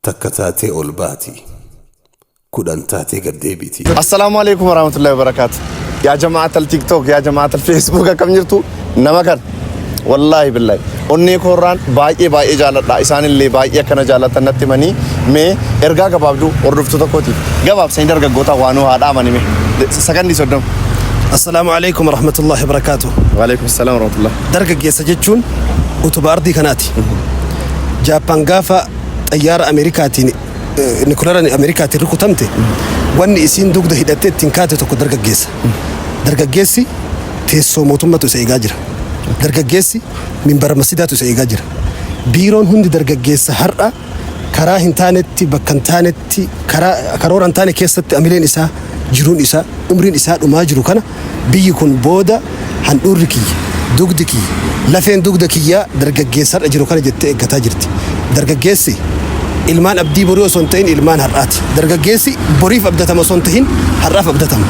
Takka taatee ol baati. 10 taatee gad deebiti. Assalaamu alaikum warahmatullahi wabarakatuh. Yaa jama'atal TikTok, yaa jama'atal Facebook akkam jirtu nama kana. Wallaahi billahi. Onnee koorraan baay'ee baay'ee jaaladha. Isaanillee baay'ee akkana jaalatan natti himanii mee ergaa gabaabduu hordoftoota kootiif gabaabsanii dargaggoota waa nuu haa dhaamani mee. Sakandii 30. Assalaamu alaikum warahmatullahi wabarakatuh. Waalaikum salaam warahmatullah. Dargaggeessa jechuun utubaa ardii kanaati. Jaappaan gaafa xayyaara Ameerikaatiin nikulara Ameerikaatiin rukutamte wanni isiin dugda hidhattee ittiin kaate tokko dargaggeessa. Dargaggeessi teessoo mootummatu isa eegaa jira. Dargaggeessi minbara masjidaatu isa eegaa jira. Biiroon hundi dargaggeessa har'a karaa hin taanetti bakka hin taanetti karaa karoora hin taane keessatti amileen isaa jiruun isaa umriin isaa dhumaa jiru kana biyyi kun booda handhuurri kiyya dugdi kiyya lafeen dugda kiyyaa dargaggeessa har'a jiru kana jettee eeggataa jirti. Dargaggeessi ilmaan abdii borii osoo hin ta'in ilmaan har'aati. Dargaggeessi boriif abdatama osoo hin ta'in har'aaf abdatama.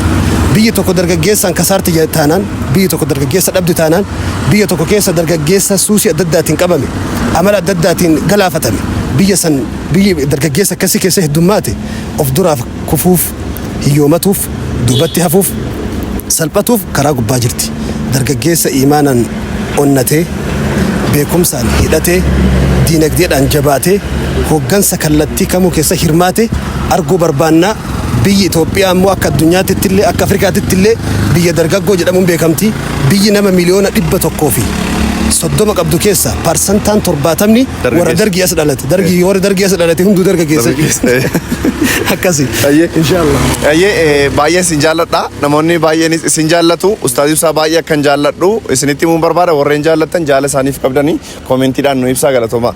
Biyyi tokko dargaggeessaan kasaarti taanaan, biyyi tokko dargaggeessa dhabdi taanaan, biyya tokko keessa dargaggeessa suusii adda addaatiin qabame, amala adda addaatiin galaafatame, biyya san biyyi dargaggeessa akkasii keessa heddummaate of duraaf kufuuf, hiyyoomatuuf, duubatti hafuuf, salphatuuf karaa gubbaa jirti. Dargaggeessa iimaanaan onnatee, beekumsaan hidhatee, diinagdeedhaan jabaatee, hooggansa kallattii kamuu keessa hirmaate arguu barbaannaa. Biyyi Itoophiyaa immoo akka addunyaatitti illee akka Afrikaatitti illee biyya dargaggoo jedhamuun beekamti. Biyyi nama 130 miliyoona qabdu keessa parsantaan 70ni warra dargii as dhalate. Dargii warra dargii as dhalate hunduu dargaggeessa. Akkasi. Ayyee. Inshallah. Ayyee, baay'ee isin jaalladha. Namoonni baay'een isin jaallatu. Ustaaz Ibsaa baay'ee akkan jaalladhu isinitti himuun barbaada. Warreen jaallattan jaala isaaniif qabdanii koomentiidhaan nu ibsaa, galatooma.